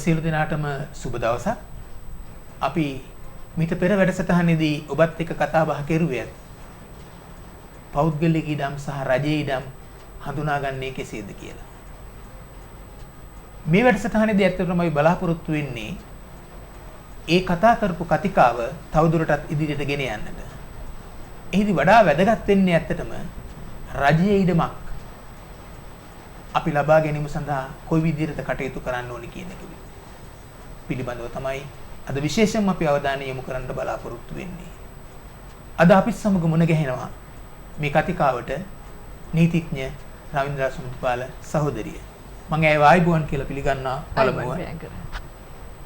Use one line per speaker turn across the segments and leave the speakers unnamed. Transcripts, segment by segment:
සියලු දෙනාටම සුබ දවසක්. අපි මීට පෙර වැඩසටහනේදී ඔබත් එක්ක කතා බහ කෙරුවේ පෞද්ගලික ඉඩම් සහ රජයේ ඉඩම් හඳුනාගන්නේ කෙසේද කියලා. මේ වැඩසටහනේදී ඇත්තටම අපි බලාපොරොත්තු වෙන්නේ ඒ කතා කරපු කතිකාව තවදුරටත් ඉදිරියට ගෙන යන්නට. එහිදී වඩා වැදගත් වෙන්නේ ඇත්තටම රජයේ ඉඩමක් අපි ලබා ගැනීම සඳහා කොයි විදිහටද කටයුතු කරන්න ඕනේ කියන එක පිළිබඳව තමයි අද විශේෂයෙන්ම අපි අවධානය යොමු කරන්න බලාපොරොත්තු වෙන්නේ. අද අපිත් සමග මුණ ගැහෙනවා මේ කතිකාවට නීතිඥ රවීන්ද්‍ර සුමතිපාල සහෝදරිය. මම ඇය ආයුබෝවන් කියලා පිළිගන්නවා පළමුව.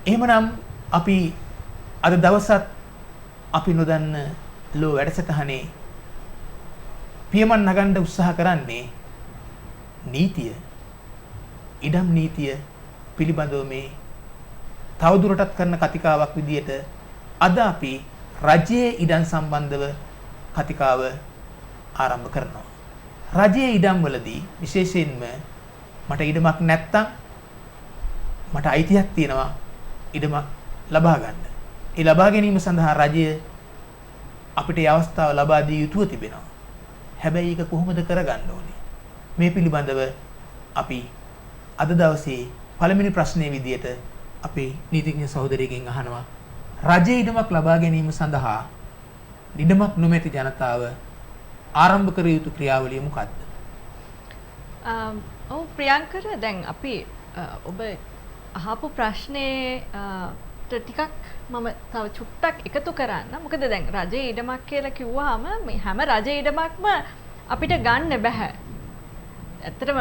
එහෙමනම් අපි අද දවසත් අපි නොදන්න ලෝ වැඩසටහනේ පියමන් නගන්න උත්සාහ කරන්නේ නීතිය, ඉඩම් නීතිය පිළිබඳව මේ තවදුරටත් කරන කතිකාවක් විදියට අද අපි රජයේ ඉඩම් සම්බන්ධව කතිකාව ආරම්භ කරනවා. රජයේ ඉඩම් වලදී විශේෂයෙන්ම මට ඉඩමක් නැත්තම් මට අයිතියක් තියෙනවා ඉඩමක් ලබා ගන්න. ඒ ලබා ගැනීම සඳහා රජය අපිට ඒ අවස්ථාව ලබා දිය යුතුව තිබෙනවා. හැබැයි ඒක කොහොමද කරගන්න ඕනේ? මේ පිළිබඳව අපි අද දවසේ පළවෙනි ප්‍රශ්නයේ විදියට අපේ නීතිඥ සහෝදරියගෙන් අහනවා. රජයේ ඉඩමක් ලබා ගැනීම සඳහා ඉඩමක් නොමැති ජනතාව ආරම්භ කර යුතු ක්‍රියාවලිය මොකක්ද?
ඔව් ප්‍රියංකර, දැන් අපි ඔබ අහපු ප්‍රශ්නේ ටිකක් මම තව චුට්ටක් එකතු කරන්න. මොකද දැන් රජයේ ඉඩමක් කියලා කිව්වහම මේ හැම රජයේ ඉඩමක්ම අපිට ගන්න බෑ. ඇත්තටම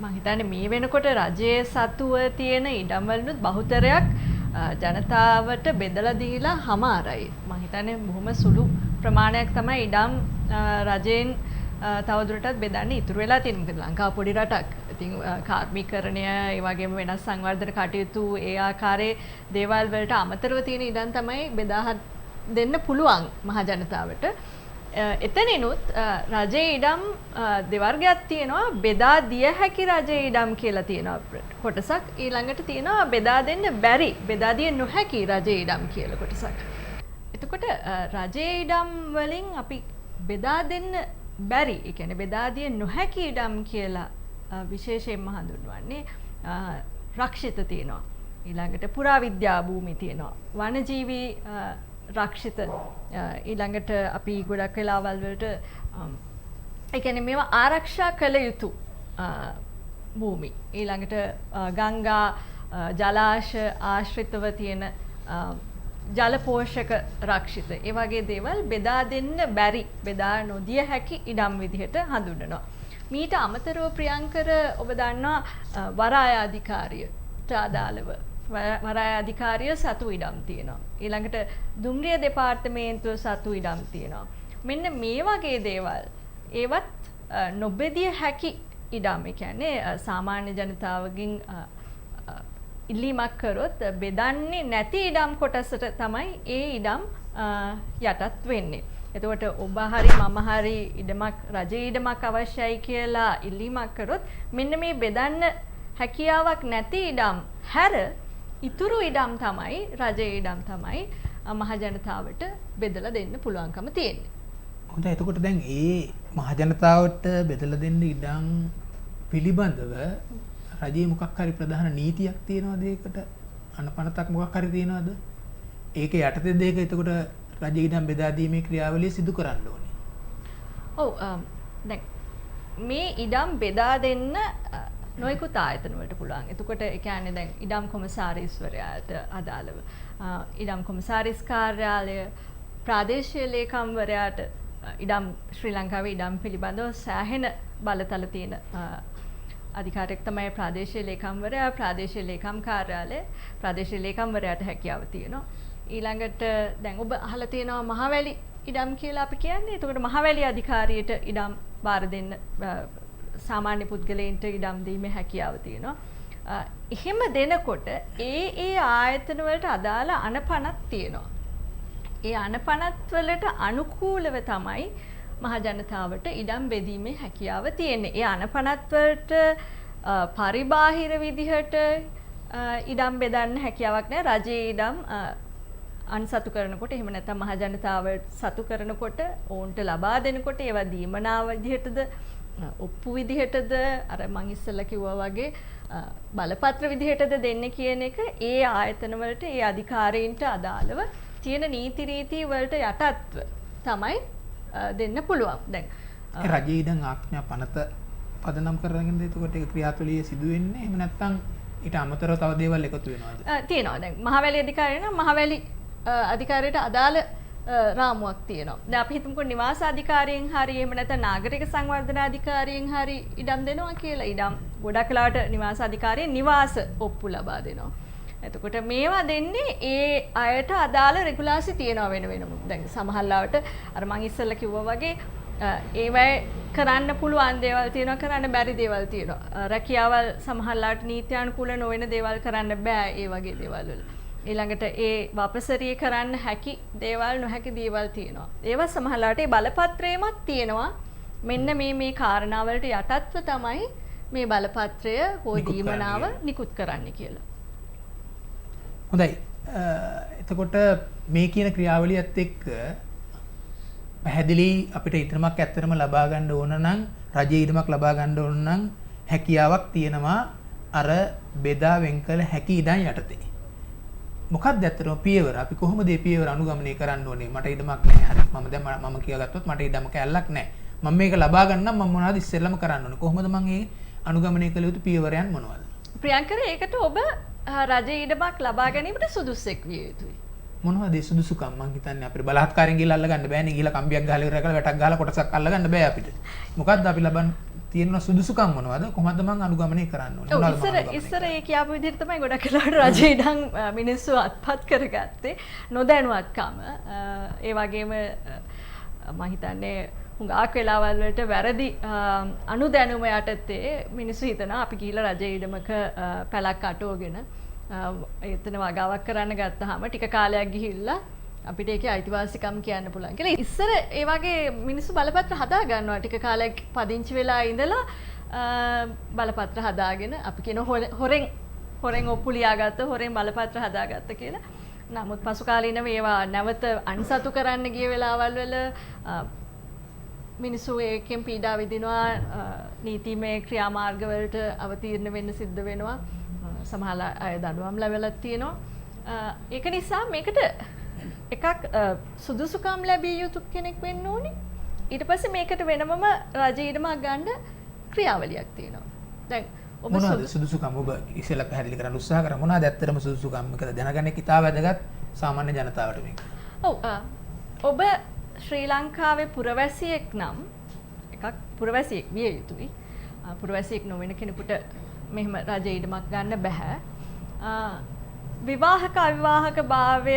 මං හිතන්නේ මේ වෙනකොට රජයේ සතුව තියෙන ඉඩම් වලිනුත් බහුතරයක් ජනතාවට බෙදලා දීලා හමාරයි. මං හිතන්නේ බොහොම සුළු ප්‍රමාණයක් තමයි ඉඩම් රජයෙන් තවදුරටත් බෙදන්න ඉතුරු වෙලා තියෙන්නේ. මොකද ලංකාව පොඩි රටක්. ඉතින් කාර්මිකරණය, ඒ වගේම වෙනස් සංවර්ධන කටයුතු ඒ ආකාරයේ දේවල් වලට අමතරව තියෙන ඉඩම් තමයි බෙදා දෙන්න පුළුවන් මහ ජනතාවට. එතනිනුත් රජයේ ඉඩම් දෙවර්ගයක් තියෙනවා. බෙදා දිය හැකි රජයේ ඉඩම් කියලා තියෙනවා කොටසක්. ඊළඟට තියෙනවා බෙදා දෙන්න බැරි, බෙදා දිය නොහැකි රජයේ ඉඩම් කියලා කොටසක්. එතකොට රජයේ ඉඩම් වලින් අපි බෙදා දෙන්න බැරි, ඒ කියන්නේ බෙදා දිය නොහැකි ඉඩම් කියලා විශේෂයෙන්ම හඳුන්වන්නේ රක්ෂිත තියෙනවා. ඊළඟට පුරාවිද්‍යා භූමි තියෙනවා. වනජීවි රක්ෂිත, ඊළඟට අපි ගොඩක් වෙලාවල් වලට ඒ කියන්නේ මේවා ආරක්ෂා කළ යුතු භූමි. ඊළඟට ගංගා ජලාශ ආශ්‍රිතව තියෙන ජල පෝෂක රක්ෂිත, ඒ වගේ දේවල් බෙදා දෙන්න බැරි, බෙදා නොදිය හැකි ඉඩම් විදිහට හඳුන්වනවා. මීට අමතරව ප්‍රියංකර ඔබ දන්නවා වරාය අධිකාරියට අදාළව වරාය අධිකාරිය සතු ඉඩම් තියෙනවා. ඊළඟට දුම්රිය දෙපාර්තමේන්තුව සතු ඉඩම් තියෙනවා. මෙන්න මේ වගේ දේවල් ඒවත් නොබෙදිය හැකි ඉඩම්. ඒ කියන්නේ සාමාන්‍ය ජනතාවගෙන් ඉල්ලීමක් කරොත් බෙදන්නේ නැති ඉඩම් කොටසට තමයි ඒ ඉඩම් යටත් වෙන්නේ. එතකොට ඔබ හරි මම හරි ඉඩමක්, රජයේ ඉඩමක් අවශ්‍යයි කියලා ඉල්ලීමක් කරොත් මෙන්න මේ බෙදන්න හැකියාවක් නැති ඉඩම් හැර ඉතුරු ඉඩම් තමයි, රජයේ ඉඩම් තමයි මහ ජනතාවට බෙදලා දෙන්න පුළුවන්කම තියෙන්නේ.
හොඳයි. එතකොට දැන් ඒ මහ ජනතාවට බෙදලා දෙන්න ඉඩම් පිළිබඳව රජයේ මොකක් හරි ප්‍රධාන නීතියක් තියෙනවද? ඒකට අනපනතක් මොකක් හරි තියෙනවද? ඒක යටතේද ඒක එතකොට රජයේ ඉඩම් බෙදා දීමේ ක්‍රියාවලිය සිදු කරන්න ඕනේ?
ඔව්, දැන් මේ ඉඩම් බෙදා දෙන්න නොයෙකුත් ආයතන වලට පුළුවන්. එතකොට ඒ කියන්නේ දැන් ඉඩම් කොමසාරිස්වරයාට අදාළව ඉඩම් කොමසාරිස් කාර්යාලය, ප්‍රාදේශීය ලේකම්වරයාට ඉඩම්, ශ්‍රී ලංකාවේ ඉඩම් පිළිබඳව සෑහෙන බලතල තියෙන අධිකාරියක් තමයි ප්‍රාදේශීය ලේකම්වරයා, ප්‍රාදේශීය ලේකම් කාර්යාලය, ප්‍රාදේශීය ලේකම්වරයාට හැකියාව තියෙනවා. ඊළඟට දැන් ඔබ අහලා තියෙනවා මහවැලි ඉඩම් කියලා අපි කියන්නේ. එතකොට මහවැලි අධිකාරියට ඉඩම් බාර දෙන්න, සාමාන්‍ය පුද්ගලයන්ට ඉඩම් දීමේ හැකියාව තියෙනවා. එහෙම දෙනකොට ඒ ඒ ආයතන වලට අදාළ අනපනත් තියෙනවා. ඒ අනපනත් වලට අනුකූලව තමයි මහ ජනතාවට ඉඩම් බෙදීමේ හැකියාව තියෙන්නේ. ඒ අනපනත් වලට පරිබාහිර විදිහට ඉඩම් බෙදන්න හැකියාවක් නැහැ. රජයේ ඉඩම් අන්සතු කරනකොට එහෙම නැත්නම් මහ ජනතාව සතු කරනකොට ඔවුන්ට ලබා දෙනකොට ඒවා දීමනා විදිහටද ඔප්පු විදිහටද අර මං ඉස්සෙල්ලා කිව්වා වගේ බලපත්‍ර විදිහටද දෙන්නේ කියන එක ඒ ආයතන වලට ඒ අධිකාරීන්ට අදාළව තියෙන නීති රීති වලට යටත්ව තමයි දෙන්න පුළුවන්. දැන්
රජයේ ඉඩම් ආඥා පනත පදනම් කරගෙනද එතකොට ඒක ක්‍රියාවලිය සිදු වෙන්නේ? එහෙම නැත්නම් ඊට අමතරව තව දේවල් එකතු වෙනවද?
තියෙනවා. දැන් මහවැලි අධිකාරිය නම් මහවැලි අධිකාරියට අදාළ රාමුවක් තියෙනවා. දැන් අපි හිතමුකෝ නිවාස අධිකාරියෙන් හරි එහෙම නැත්නම් නාගරික සංවර්ධන අධිකාරියෙන් හරි ඉඩම් දෙනවා කියලා. ඉඩම් ගොඩක් වෙලාවට නිවාස අධිකාරියෙන් නිවාස ඔප්පු ලබා දෙනවා. එතකොට මේවා දෙන්නේ ඒ අයට අදාළ රෙගුලාසි තියෙනවා වෙන වෙනම. දැන් සමහර ලාවට අර මං ඉස්සෙල්ලා කිව්වා වගේ ඒවැ කරන්න පුළුවන් දේවල් තියෙනවා, කරන්න බැරි දේවල් තියෙනවා. රැකියාවල් සමහර ලාවට නීත්‍යානුකූල නොවන දේවල් කරන්න බෑ ඒ වගේ දේවල් වල. ඊළඟට ඒ වපසරිය කරන්න හැකි දේවල් නොහැකි දේවල් තියෙනවා. ඒවා සමහර ලාවට ඒ බලපත්‍රයේමත් තියෙනවා. මෙන්න මේ මේ කාරණාවලට යටත්ව තමයි මේ බලපත්‍රය හෝ දීමනාව නිකුත් කරන්න කියලා.
හොඳයි. එතකොට මේ කියන ක්‍රියාවලියත් එක්ක පැහැදිලි අපිට ඉඩමක් ඇත්තටම ලබා ගන්න ඕන නම්, රජයේ ඉඩමක් ලබා ගන්න ඕන නම් හැකියාවක් තියෙනවා අර බෙදා වෙන් කළ හැකි ඉඩම් යටතේ. මොකක්ද ඇත්තටම පියවර? අපි කොහොමද මේ පියවර අනුගමනය කරන්න ඕනේ? මට ඉඩමක් නැහැ. හරි. මම දැන් මම කියාගත්තොත් මට ඉඩම කැලලක් නැහැ. මම මේක ලබා ගන්න නම් මම මොනවද ඉස්සෙල්ලම කරන්න ඕනේ? කොහොමද මම ඒ අනුගමනය කළ යුතු පියවරයන් මොනවද?
ප්‍රියංකර, ඒකට ඔබ රජයේ ඉඩමක් ලබා ගැනීමට සුදුස්සෙක් විය යුතුයි.
මොනවද ඒ සුදුසුකම්? මං හිතන්නේ අපිට බලහත්කාරයෙන් ගිහලා අල්ලගන්න බෑනේ. ගිහලා කම්බියක් ගහලා ඉවර කරලා වැටක් ගහලා කොටසක් අල්ලගන්න බෑ අපිට. මොකද්ද අපි ලබන්න තියෙන සුදුසුකම් මොනවද? කොහොමද මං අනුගමනය කරන්න ඕනේ?
ඔව්, ඉස්සර ඒ කියපු විදිහට තමයි ගොඩක් වෙලාවට රජයේ ඉඩම් මිනිස්සු අත්පත් කරගත්තේ නොදැනුවත්කම. ඒ වගේම මං හිතන්නේ හුඟක් වෙලාවල් වලට වැරදි අනුදැනුම යටතේ මිනිස්සු හිතනවා අපි ගිහලා රජයේ ඉඩමක පැලක් අටවගෙන එතන වගාවක් කරන්න ගත්තාම ටික කාලයක් ගිහිල්ලා අපිට ඒකේ අයිතිවාසිකම් කියන්න පුළුවන් කියලා. ඉස්සර ඒ වගේ මිනිස්සු බලපත්‍ර හදා ගන්නවා. ටික කාලයක් පදිංචි වෙලා ඉඳලා බලපත්‍ර හදාගෙන අපි කියන හොරෙන් ඔප්පු ලියාගත්ත, හොරෙන් බලපත්‍ර හදාගත්ත කියලා. නමුත් පසු කාලීනව ඒවා නැවත අන්සතු කරන්න ගිය වෙලාවල් වල මිනිස්සු ඒකෙන් පීඩා විඳිනවා. නීතිමය ක්‍රියාමාර්ග වලට අවතීර්ණ වෙන්න සිද්ධ වෙනවා. සමහර අය දඬුවම් ලැබලා තියෙනවා. ඒක නිසා මේකට එකක් සුදුසුකම් ලැබිය යුතු කෙනෙක් වෙන්න ඕනේ. ඊට පස්සේ මේකට වෙනමම රජ ඉඩමක් ගන්න ක්‍රියාවලියක් තියෙනවා. දැන් ඔබ
මොනවද සුදුසුකම්? ඔබ ඉස්සෙල්ලා පැහැදිලි කරන්න උත්සාහ කරා. මොනවද ඇත්තටම සුදුසුකම්? මොකද දැනගන්න එක ඉතා වැදගත් සාමාන්‍ය ජනතාවට මේක.
ඔව්, ඔබ ශ්‍රී ලංකාවේ පුරවැසියෙක් නම් එකක් පුරවැසියෙක් විය යුතුයි. පුරවැසියෙක් නොවන කෙනෙකුට මෙහෙම රජ ඉඩමක් ගන්න බෑ. විවාහක අවිවාහක භාවය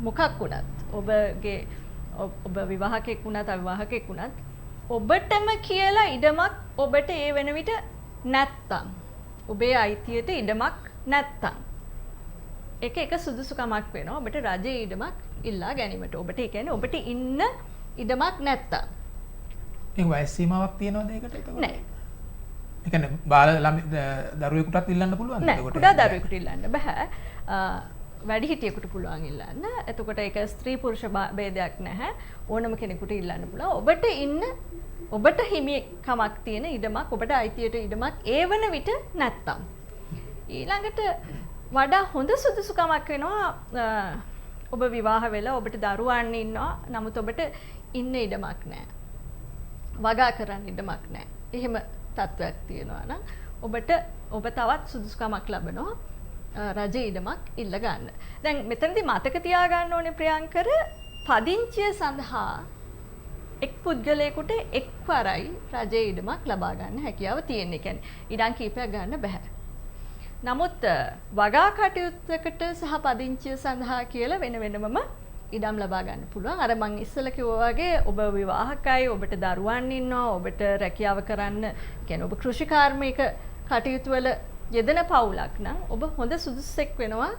මොකක් වුණත්, ඔබගේ ඔබ විවාහකෙක් වුණත් අවිවාහකෙක් වුණත් ඔබටම කියලා ඉඩමක් ඔබට ඒ වෙන විට නැත්තම්, ඔබේ අයිතියට ඉඩමක් නැත්තම් ඒක එක සුදුසුකමක් වෙනවා ඔබට රජයේ ඉඩමක් ඉල්ලා ගැනීමට. ඔබට ඒ කියන්නේ ඔබට ඉන්න ඉඩමක් නැත්තම්.
ඒ වයස් සීමාවක් තියනවද ඒකට එතකොට?
නෑ.
ඒ කියන්නේ බාල ළමයි දරුවෙකුටත් ඉල්ලන්න පුළුවන්ද?
නෑ, කුඩා දරුවෙකුට ඉල්ලන්න බෑ. වැඩිහිටියෙකුට පුළුවන් ඉල්ලන්න. එතකොට ඒක ස්ත්‍රී පුරුෂ භේදයක් නැහැ. ඕනම කෙනෙකුට ඉල්ලන්න පුළුවන්. ඔබට ඉන්න, ඔබට හිමිකමක් තියෙන ඉඩමක්, ඔබට අයිතියට ඉඩමක් ඒ වන විට නැත්තම්. ඊළඟට වඩා හොඳ සුදුසුකමක් වෙනවා ඔබ විවාහ වෙලා ඔබට දරුවන් ඉන්නවා. නමුත් ඔබට ඉන්න ඉඩමක් නැහැ. වගා කරන්න ඉඩමක් නැහැ. එහෙම තත්ත්වයක් තියෙනවා නම් ඔබට ඔබ තවත් සුදුසුකමක් ලබනවා රජ ඉඩමක් ඉල්ල ගන්න. දැන් මෙතනදී මතක තියාගන්න ඕනේ ප්‍රියංකර, පදිංචිය සඳහා එක් පුද්ගලයෙකුට එක්වරයි රජයේ ඉඩමක් ලබා ගන්න හැකියාව තියෙන්නේ. කියන්නේ ඉඩම් කීපයක් ගන්න බෑ. නමුත් වගා කටයුත්තකට සහ පදිංචිය සඳහා කියලා වෙන වෙනමම ඉඩම් ලබා ගන්න පුළුවන්. අර මං ඉස්සෙල්ලා කිව්වා වගේ ඔබ විවාහකයි, ඔබට දරුවන් ඉන්නවා, ඔබට රැකියාව කරන්න, කියන්නේ ඔබ කෘෂිකාර්මික කටයුතු වල යෙදෙන පවුලක් නම් ඔබ හොඳ සුදුස්සෙක් වෙනවා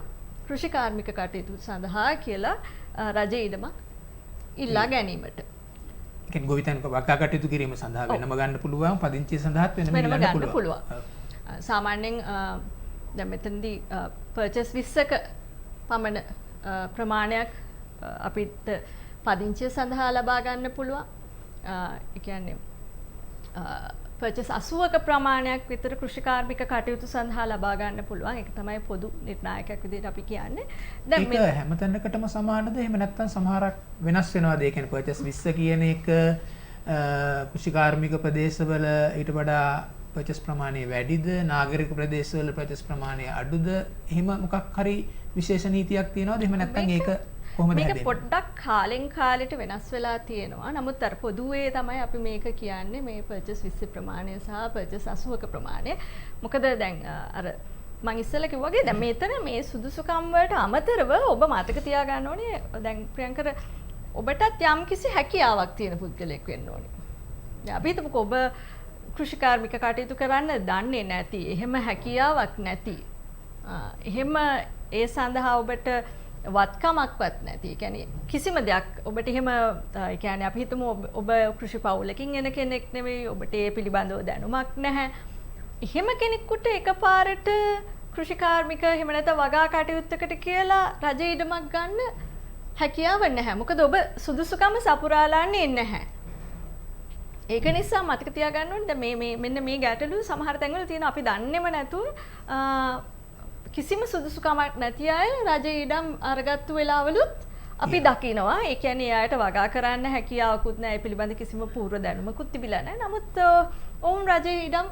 කෘෂිකාර්මික කටයුතු සඳහා කියලා රජයේ ඉඩමක් ඉල්ලා ගැනීමට.
ඒ කියන්නේ ගොවිතැන් වගා කටයුතු කිරීම සඳහා වෙනම ගන්න පුළුවන්, පදිංචිය සඳහාත් වෙනම
ඉල්ලන්න පුළුවන්. සාමාන්‍යයෙන් දැන් මෙතනදී පර්චේස් 20ක පමණ ප්‍රමාණයක් අපිට පදිංචිය සඳහා ලබා ගන්න පුළුවන්. ඒ කියන්නේ පර්චේස් 80ක ප්‍රමාණයක් විතර කෘෂිකාර්මික කටයුතු සඳහා ලබා ගන්න පුළුවන්. ඒක තමයි පොදු නිර්ණායකයක් විදිහට අපි කියන්නේ.
දැන් මේක හැම තැනකටම සමානද? එහෙම නැත්නම් සමහරක් වෙනස් වෙනවද? ඒ කියන්නේ පර්චේස් 20 කියන එක කෘෂිකාර්මික ප්‍රදේශවල ඊට වඩා පර්චේස් ප්‍රමාණය වැඩිද? නාගරික ප්‍රදේශවල පර්චේස් ප්‍රමාණය අඩුද? එහෙම මොකක් හරි විශේෂ නීතියක් තියෙනවද? එහෙම නැත්නම් ඒක කොහොමද හැදෙන්නේ?
මේක පොඩ්ඩක් කාලෙන් කාලෙට වෙනස් වෙලා තියෙනවා. නමුත් අර පොදුවේ තමයි අපි මේක කියන්නේ මේ පර්චේස් 20 ප්‍රමාණය සහ පර්චේස් 80ක ප්‍රමාණය. මොකද දැන් අර මං ඉස්සෙල්ලා කිව්වා වගේ දැන් මෙතන මේ සුදුසුකම් වලට අමතරව ඔබ මතක තියාගන්න ඕනේ දැන් ප්‍රියංකර ඔබටත් යම්කිසි හැකියාවක් තියෙන පුද්ගලයෙක් වෙන්න ඕනේ. දැන් අපි හිතමුකෝ ඔබ කෘෂිකාර්මික කටයුතු කරන්න දන්නේ නැති, එහෙම හැකියාවක් නැති, එහෙම ඒ සඳහා ඔබට වත්කමක්වත් නැති, ඒ කියන්නේ කිසිම දෙයක් ඔබට එහෙම, ඒ කියන්නේ අපි හිතමු ඔබ කෘෂි පවුලකින් එන කෙනෙක් නෙවෙයි, ඔබට ඒ පිළිබඳව දැනුමක් නැහැ. එහෙම කෙනෙකුට එකපාරට කෘෂිකාර්මික එහෙම නැත්නම් වගා කටයුත්තකට කියලා රජ ඉඩමක් ගන්න හැකියාව නැහැ. මොකද ඔබ සුදුසුකම සපුරාලන්නේ නැහැ. ඒක නිසා මතක තියාගන්න ඕනේ දැන් මේ මේ මෙන්න මේ ගැටලු සමහර තැන්වල තියෙනවා. අපි දන්නේම නැතුව කිසිම සුදුසුකමක් නැති අය රජ ඉඩම් අරගත්තු වෙලාවලුත් අපි දකිනවා. ඒ කියන්නේ ඒ අයට වගා කරන්න හැකියාවකුත් නැහැ. ඒ පිළිබඳ කිසිම පූර්ව දැනුමකුත් තිබිලා නැහැ. නමුත් ඔවුන් රජ ඉඩම්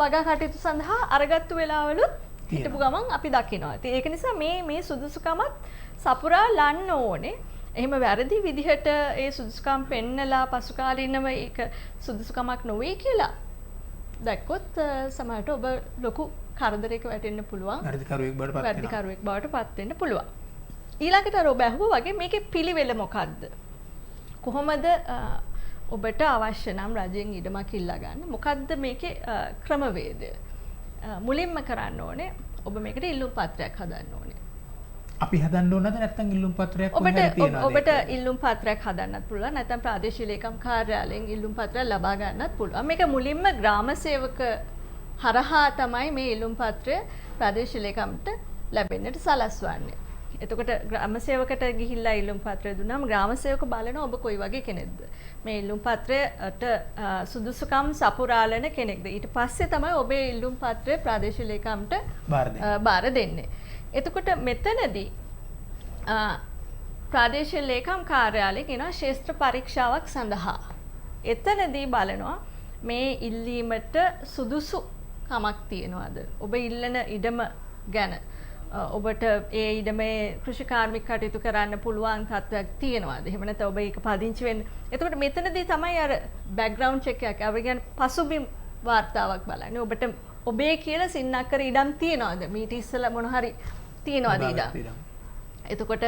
වගා කටයුතු සඳහා අරගත්තු වෙලාවලුත් හිටපු ගමන් අපි දකිනවා. ඉතින් ඒක නිසා මේ මේ සුදුසුකමත් සපුරා ලන්න ඕනේ. එහෙම වැරදි විදිහට ඒ සුදුසුකම් පෙන්නලා පසු කාලීනව ඒක සුදුසුකමක් නොවේ කියලා දැක්කොත් සමහරට ඔබ ලොකු කරදරයක වැටෙන්න පුළුවන්. වැරදිකරුවෙක් බවට පත් වෙන්න පුළුවන්. ඊළඟට අර ඔබ ඇහුවා වගේ මේකේ පිළිවෙල මොකද්ද? කොහොමද ඔබට අවශ්‍ය නම් රජයෙන් ඉඩමක් ඉල්ලා ගන්න? මොකද්ද මේකේ ක්‍රමවේදය? මුලින්ම කරන්න ඕනේ ඔබ මේකට ඉල්ලුම් පත්‍රයක් හදන්න ඕනේ.
අපි හදන්න ඕනද නැත්නම් ඉල්ලුම් පත්‍රයක් කොහේ හරි තියෙනවද?
ඔබට ඉල්ලුම් පත්‍රයක් හදන්නත් පුළුවන්, නැත්නම් ප්‍රාදේශීය ලේකම් කාර්යාලයෙන් ඉල්ලුම් පත්‍රයක් ලබා ගන්නත් පුළුවන්. මේක මුලින්ම ග්‍රාම සේවක හරහා තමයි මේ ඉල්ලුම් පත්‍රය ප්‍රාදේශීය ලේකම්ට ලැබෙන්නට සලස්වන්නේ. එතකොට ග්‍රාම සේවකට ගිහිල්ලා ඉල්ලුම් පත්‍රය දුන්නාම ග්‍රාම සේවක බලනවා ඔබ කොයි වගේ කෙනෙක්ද, මේ ඉල්ලුම් පත්‍රයට සුදුසුකම් සපුරාලන කෙනෙක්ද. ඊට පස්සේ තමයි ඔබේ ඉල්ලුම් පත්‍රය ප්‍රාදේශීය ලේකම්ට බාර දෙන්නේ. එතකොට මෙතනදී ප්‍රාදේශීය ලේකම් කාර්යාලයෙන් එනවා ක්ෂේත්‍ර පරීක්ෂාවක් සඳහා. එතනදී බලනවා මේ ඉල්ලීමට සුදුසු කමක් තියනවාද, ඔබ ඉල්ලන ඉඩම ගැන ඔබට ඒ ඉඩමේ කෘෂිකාර්මික කටයුතු කරන්න පුළුවන් තත්ත්වයක් තියනවාද, එහෙම නැත්නම් ඔබ ඒක පදිංචි වෙන්න. එතකොට මෙතනදී තමයි අර බෑග්ග්‍රවුන්ඩ් චෙක් එකක්, අපි කියන්නේ පසුබිම් වාර්තාවක් බලන්නේ. ඔබට ඔබේ කියලා සින්නක්කර ඉඩම් තියනවාද, මීට ඉස්සෙල්ලා මොන හරි තියනවාද ඉඩම්. එතකොට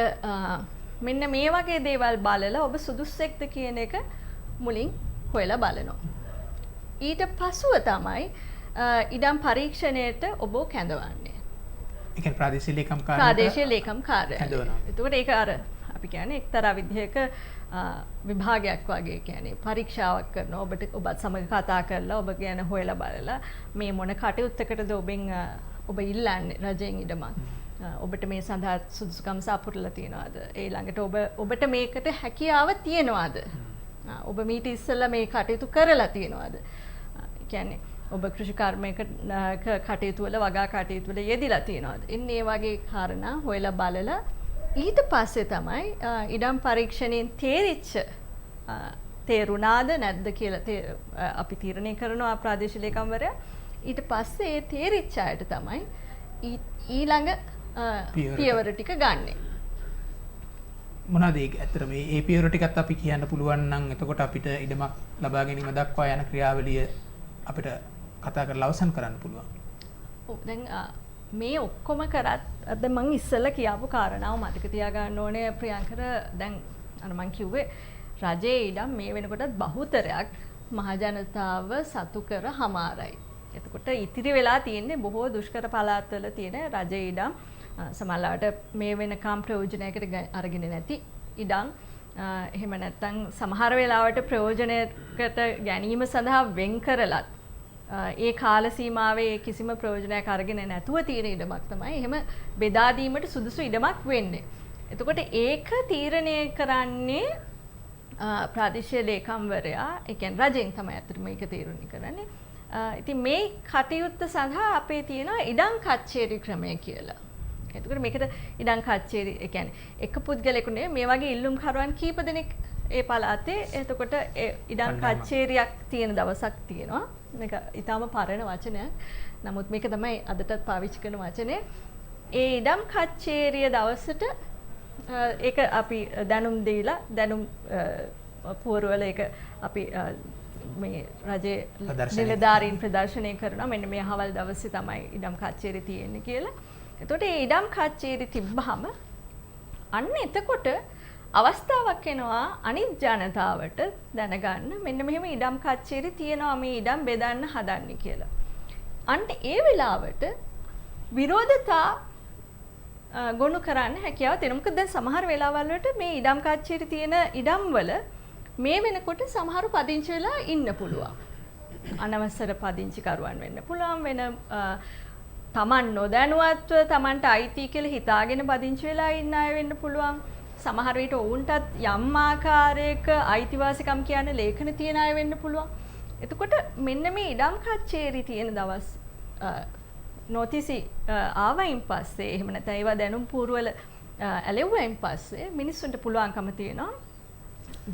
මෙන්න මේ වගේ දේවල් බලලා ඔබ සුදුස්සෙක්ද කියන එක මුලින් හොයලා බලනවා. ඊට පසුව තමයි ඉඩම් පරීක්ෂණයට ඔබ කැඳවන්නේ.
ඒ කියන්නේ ප්‍රාදේශීය ලේකම් කාර්යාලයට.
ප්‍රාදේශීය ලේකම් කාර්යාලය. එතකොට ඒක අර අපි කියන්නේ එක්තරා විදිහක විභාගයක් වගේ, කියන්නේ පරීක්ෂාවක් කරනවා. ඔබට ඔබත් සමග කතා කරලා ඔබ ගැන හොයලා බලලා මේ මොන කටයුත්තකටද ඔබෙන් ඔබ ඉල්ලන්නේ රජයෙන් ඉඩමක්, ඔබට මේ සඳහා සුදුසුකම් සපුරලා තියනවාද, ඒ ළඟට ඔබට මේකට හැකියාව තියනවාද, ඔබ මීට ඉස්සෙල්ලා මේ කටයුතු කරලා තියනවාද, කියන්නේ ඔබ කෘෂිකර්මයක කටයුතු වල වගා කටයුතු වල යෙදිලා තියනවාද, එන්න ඒ වගේ කාරණා හොයලා බලලා ඊට පස්සේ තමයි ඉඩම් පරීක්ෂණයෙන් තේරිච්ච තේරුණාද නැද්ද කියලා අපි තීරණය කරනවා ප්‍රාදේශීය ලේකම්වරයා. ඊට පස්සේ ඒ තේරිච්ච අයට තමයි ඊළඟ පියවර ටික ගන්නෙ.
මොනවාද ඒක? ඇත්තට මේ ඒ පියවර ටිකත් අපි කියන්න පුළුවන් නම් එතකොට අපිට ඉඩමක් ලබා ගැනීම දක්වා යන ක්‍රියාවලිය අපිට කතා කරලා අවසන් කරන්න පුළුවන්.
ඔව්, දැන් මේ ඔක්කොම කරත් දැන් මං ඉස්සෙල්ලා කියාපු කාරණාව මතක තියාගන්න ඕනේ ප්‍රියංකර. දැන් අර මං කිව්වේ රජයේ ඉඩම් මේ වෙනකොටත් බහුතරයක් මහජනතාව සතු කර හමාරයි. එතකොට ඉතිරි වෙලා තියෙන්නේ බොහෝ දුෂ්කර පළාත්වල තියෙන රජයේ ඉඩම්, සමහරවිට මේ වෙනකම් ප්‍රයෝජනයකට අරගෙන නැති ඉඩම්, එහෙම නැත්නම් සමහර වෙලාවට ප්‍රයෝජනයකට ගැනීම සඳහා වෙන් කරලත් ඒ කාල සීමාවේ කිසිම ප්‍රයෝජනයක් අරගෙන නැතුව තියෙන ඉඩමක් තමයි එහෙම බෙදා දීමට සුදුසු ඉඩමක් වෙන්නේ. එතකොට ඒක තීරණය කරන්නේ ප්‍රාදේශීය ලේකම්වරයා, ඒ කියන්නේ රජෙන් තමයි අතට මේක තීරණය කරන්නේ. ඉතින් මේ කටයුත්ත සඳහා අපේ තියෙනවා ඉඩම් කච්චේරි ක්‍රමය කියලා. එතකොට මේකට ඉඩම් කච්චේරි, ඒ කියන්නේ එක පුද්ගලයෙකු නෙවෙයි, මේ වගේ ඉල්ලුම්කරුවන් කීප දෙනෙක් ඒ පළාතේ, එතකොට ඒ ඉඩම් කච්චේරියක් තියෙන දවසක් තියෙනවා. මේක ඊටාම පරණ වචනයක්. නමුත් මේක තමයි අදටත් පාවිච්චි කරන වචනේ. ඒ ඉඩම් කච්චේරිය දවසට ඒක අපි දැනුම් දීලා, දැනුම් පුවරුවල ඒක අපි මේ රජයේ නිලධාරීන් ප්‍රදර්ශනය කරනවා, මෙන්න මේ අහවල් දවසේ තමයි ඉඩම් කච්චේරි තියෙන්නේ කියලා. එතකොට මේ ඉඩම් කච්චේරි තිබ්බහම අන්න එතකොට අවස්ථාවක් එනවා අනිත් ජනතාවට දැනගන්න මෙන්න මෙහෙම ඉඩම් කච්චේරි තියෙනවා, මේ ඉඩම් බෙදන්න හදන්නේ කියලා. අන්න ඒ වෙලාවට විරෝධතා ගොනු කරන්න හැකියාව තියෙනවා. මොකද දැන් සමහර වෙලාවල් වලට මේ ඉඩම් කච්චේරි තියෙන ඉඩම් වල මේ වෙනකොට සමහරු පදිංචි වෙලා ඉන්න පුළුවන්. අනවසර පදිංචිකරුවන් වෙන්න පුළුවන්, වෙන තමන් නොදැනුවත්ව තමන්ට අයිති කියලා හිතාගෙන පදිංචි වෙලා ඉන්න අය වෙන්න පුළුවන්. සමහර විට ඔවුන්ටත් යම් ආකාරයක අයිතිවාසිකම් කියන ලේඛන තියෙන අය වෙන්න පුළුවන්. එතකොට මෙන්න මේ ඉඩම් කච්චේරි තියෙන දවස් නොතිසි ආවයින් පස්සේ, එහෙම නැත්නම් ඒවා දැනුම් පූර්වවල ඇලෙව්වයින් පස්සේ මිනිස්සුන්ට පුළුවන්කම තියෙනවා